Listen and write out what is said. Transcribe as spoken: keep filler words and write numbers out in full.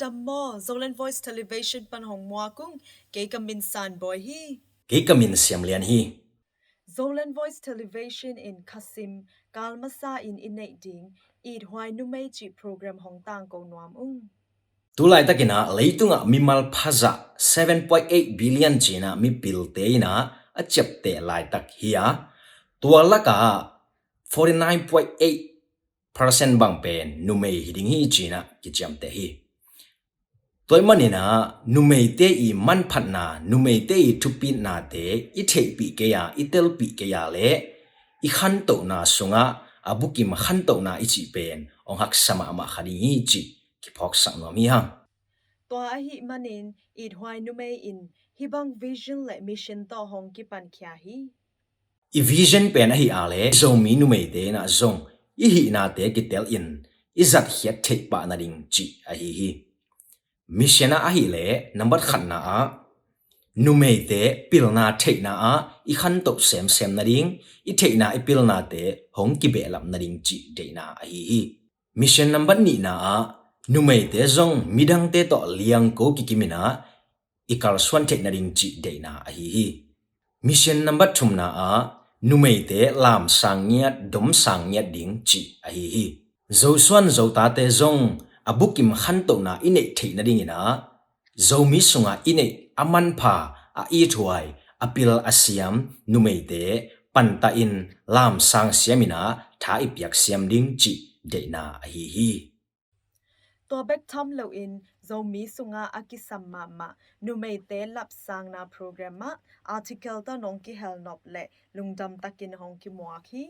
Tam maw, Zoland Voice Television pan hong muak ung. Kei ka min San Bawi hi. Kei ka min Siam Lian hi. Zoland Voice Television in Khasim kal masa in i neih ding It Huai Numei cih program hong tangko nuam ung. Tu laitakin ah leitungah mimal phazah seven point eight billion ci-in ah mipilte in ah a ciapteh laitak hi a, tua lakah forty nine point eight percent bang pen numei hi ding hi ci-in ah kiciamteh hi. Tua ahih manin ah numeite i manphatna, numeite i thupitnate i theihpih kei a, i telpih kei a leh i khantohna sungah a bukim khantohna i cih pen hong haksa mahmah kha ding hi cih kiphawksak nuam hi hang. Tua ahih manin It Huai Numei in hih bang vision le mission tawh hong kipankhia hi. I vision pen ahi a leh Zomi numeite in ah zong i hihnate kitel in i zatkhiat theih pah nading cih ahi hi. Mission ah ahih leh nambat khatna ah numeite pilna theihna ah i khantoh semsem nading, i theihna i pilnate hong kibehlap nading cih deihna ahi hi. Mission nambat nihna ah numeite zong midangte tawh liangko kikim in ah i kalsuan theih nading cih deihna ahi hi. Mission nambat thumna ah numeite lamsang ngiat, domsang ngiat ding cih ahi hi. Zosuan Zotate zong a bukim khantohna i neih theih nadingin ah Zomi sungah i neih a manpha, a ithuai, a pil a siam numeite pantah in lamsang siam in ah tha i piak siam ding cih deihna ahi hi. Tua bek tham loin Zomi sungah a kisam mahmah numeite lapsangna program ah article tawh nong kihel nop leh lungdam takin hong kimuak hi.